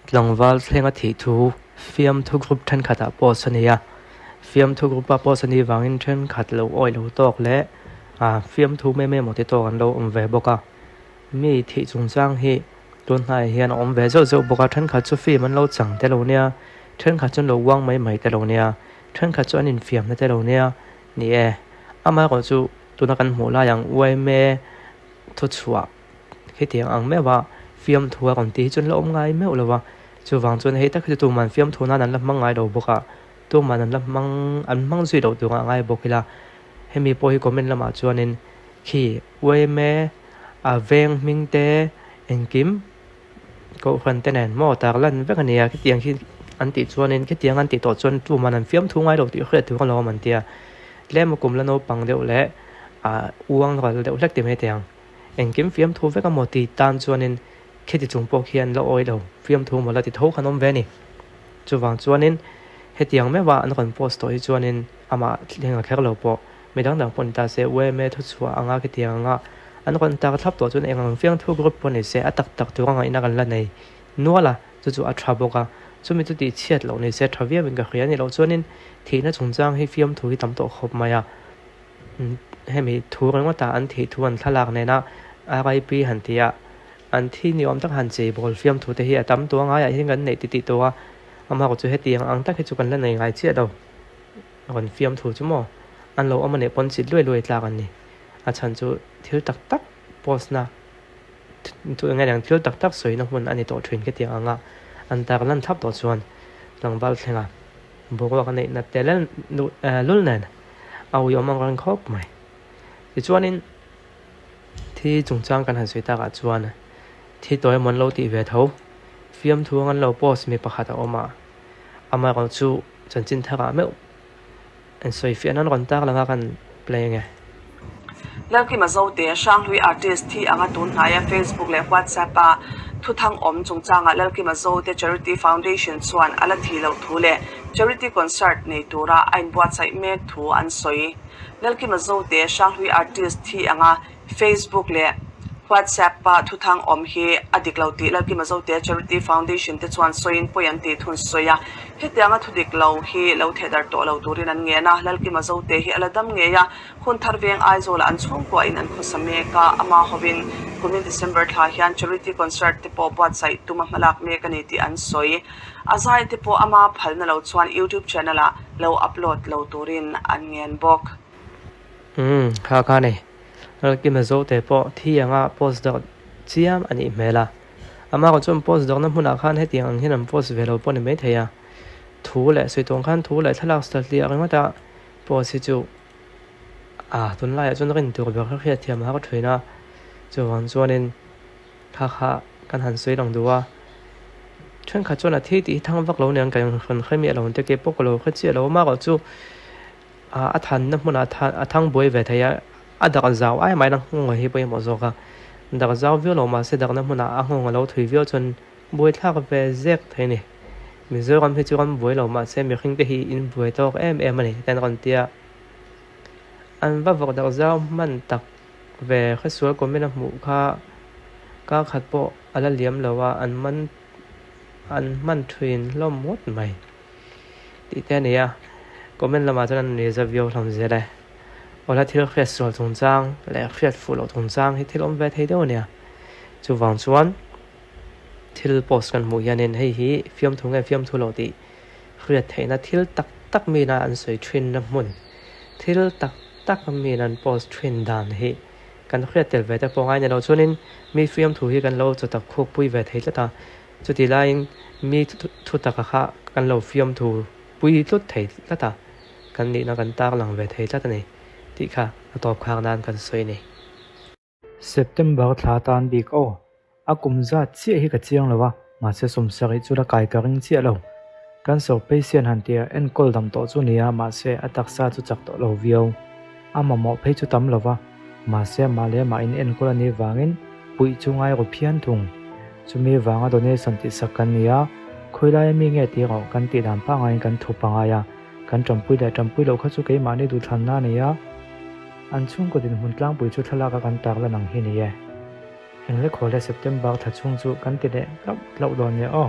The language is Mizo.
Tlangval thlenga thih thu fiamthu group thenkhatah post a ni a, fiamthu group a post a nih vangin thenkhat lo awih lo tawk leh ah fiamthu mai mai emaw ti tawk an lo awm ve bawk a, mi thih chungchang hi tun hnaiah hian a awm ve zeuh zeuh bawk a, thenkhat chu film an lo chang te lo nia, thenkhat chu an lo uang mai mai te lo nia, thenkhat chu an infiamna te lo nia, ni e, amaherawhchu tuna kan hmuh lai ang uaime thuchhuah. Hetiang ang meuh a fiamthu a rawn tih hi chuan la awm ngai meuh lo a, chuvang chuan hei tak hi chu tuman fiamthu nan an la hmang ngai lo bawk a, tuman an la hmang an hmang zui loh tur ah ngai bawk ila, hemi pawh hi comment lamah chuanin khi uaime a veng hming te engkim kohhran te nen maw tar lan vek a nia khitiang khi an tih chuanin khitiang an tih tawh chuan tuman an fiamthu ngai lo tih hriat tur a lo awm an tia, tlem a kum la naupang deuh leh ah uang ral deuh hlek ti mai thei ang. Engkim fiamthu vek a maw ti tan chuanin khiti chung pawh khian la awi lo, fiamthu maw la ti tho khan awm ve a ni. Chuvang chuanin hetiang meuha an rawn post tawh hi chuanin amah thleng a kher lo pawh mi dang dang pawh ni ta se UMA thuchhuah anga khitiang anga an rawn tar thlap tawh chuan eng ang fiamthu group pawh ni se a tak tak tur a ngaihna kan la nei nual a, chu chu a tha bawk a, chumi chu tih chhiat loh ni se tha viauin ka hria a ni loh chuanin thihna chungchang hi fiamthu hi tam tawh khawp mai a. Hemi thu ringawtah an thih thu an thlalak nena RIP han ti a, an thi ni awm tak han chei bawl fiam thu te hi a tam tawh a ngaiah hian kan neih titih tawh a, amaherawh chu hetiang ang tak hi chu kan la nei ngai chiah lo. Rawn fiam thu chu maw an lo awm a nih pawn chit luai luai tlak an ni. A chhan chu thil tak tak post na thu eng eng thil tak tak sawina hmun a ni tawh thin khitiang anga an tarlan thlap tawh chuan tlangval thlenga boruak a neih nat tel lul nen a uiawm ang reng khawp mai. Tichuanin thi chungchang kan han sawi takah chuan thi tawi emaw an lo tih ve tho, fiamthu ang an lo post mi pakhat a awm a, amaherawh chu chanchin tharah meuh an sawi fiah nan rawn tar lang a kan play ange. Lalkima Zote, Hranghlui artist thi anga tun hnaia Facebook leh WhatsApp a thuthang awm chungchangah Lalkima Zote Charity Foundation chuan a la thi loh thu leh Charity concert nei tura a inbuatsaih mek thu an sawi. Lalkima Zote, Hranghlui artist thi anga Facebook leh WhatsApp a thuthang awm hi a dik lo tih Lalkima Zote Charity Foundation te chuan sawiin pawi an tih thun sawi a. Hetianga thu dik lo hi lo thehdarh tawh lo turin an ngen a, Lalkima Zote hi a la dam ngei a, hun thar veng Aizawlah an chhungkuahin an khawsa mek a, ama hovin kumin December thla hian Charity Concert te pawh buatsaih tum a hmalak mek a ni tih an sawi. A zai te pawh ama phalna lo chuan YouTube channel ah lo upload lo turin an ngen bawk. Umm, kha kha nei. Lalkima Zote pawh thi anga post deuh chiam a nih hmel a. Amah chuan post dawkna hmunah khan hetiang ang hian an post ve lo pawh a ni maithei a. Thu leh sawi tawng khan thu leh thlalak satliah ringawt a post hi chu ah tunlaiah chuan rin tur ber kha hriatthiam a har thin a. Chuvang chuanin kha kha kan han sawi lang duh a. Thenkhat chuan a thi tih hi thang vak lo aniang ka rawn hre miah lo ang te keipawh ka lo hre chiah lo amaherawh chu a thanna hmunah a thang buai ve thei a, a dak zau ai mai a nghawng hi pawimawh zawk a, dak zau viau lo mahse dakna hmunah a nghawng a lo thui viau chuan buai thlak ve zek thei a ni. Mizoram hi chu ram buai lo mahse mihring te hi in buai tawk em em a ni ten rawn ti a, an va vawk dak zau hman tak ve hresual comment a hmuh kha kar khat pawh a la liam lo a, an man an hman thin hlawm ngawt mai. Tih te a ni a, comment lamah chuan an ni za viau hlawm zel e. Awla thil hriat sual chungchang leh hriat fuh loh chungchang hi thil awm ve thei deuh a nia. Chuvang chuan thil post kan hmuh hianin hei hi fiamthu nge fiamthu loh tih hriat theihna thil tak tak mina an sawi thinna hmun, thil tak tak mina an post thin dan hi kan hriat tel ve te pawh ngai ni lo chuanin mi fiamthu hi kan lo chawtak khukpui ve thei tlat a. Chutih laiin mi thu taka kha kan lo fiamthu pui tlut thei tlat a, kan nihna kan tarlang ve thei tlat a ni tih kha a tawp khak nan kan sawi a ni. September thla tan bik aw, a kum zat chiah hi ka chiang lo a, mahse sawmsarih chu la kai ka ring chiah lo. Cancer patient han tia enkawl dam tawh chu nia mahse a taksa chu chak tawh lo viau. A mamawh phei chu tam lo va, mahse amah leh amah in enkawl a nih vangin puih chu ngai ru phian thung. Chumi vanga donation tih sak kan ni a, khawi laia mi nge tih erawh kan tih dan pangaiin kan thu pangai a, kan tanpui leh tanpui loh kha chu keimahni duhthlanna a ni a, an chhungkaw dinhmun tlangpui chu thlalaka kan tarlan ang hi ni e. Englekhawle September thla chhung chu kan ti leh tlauh tlauh dawn nia aw.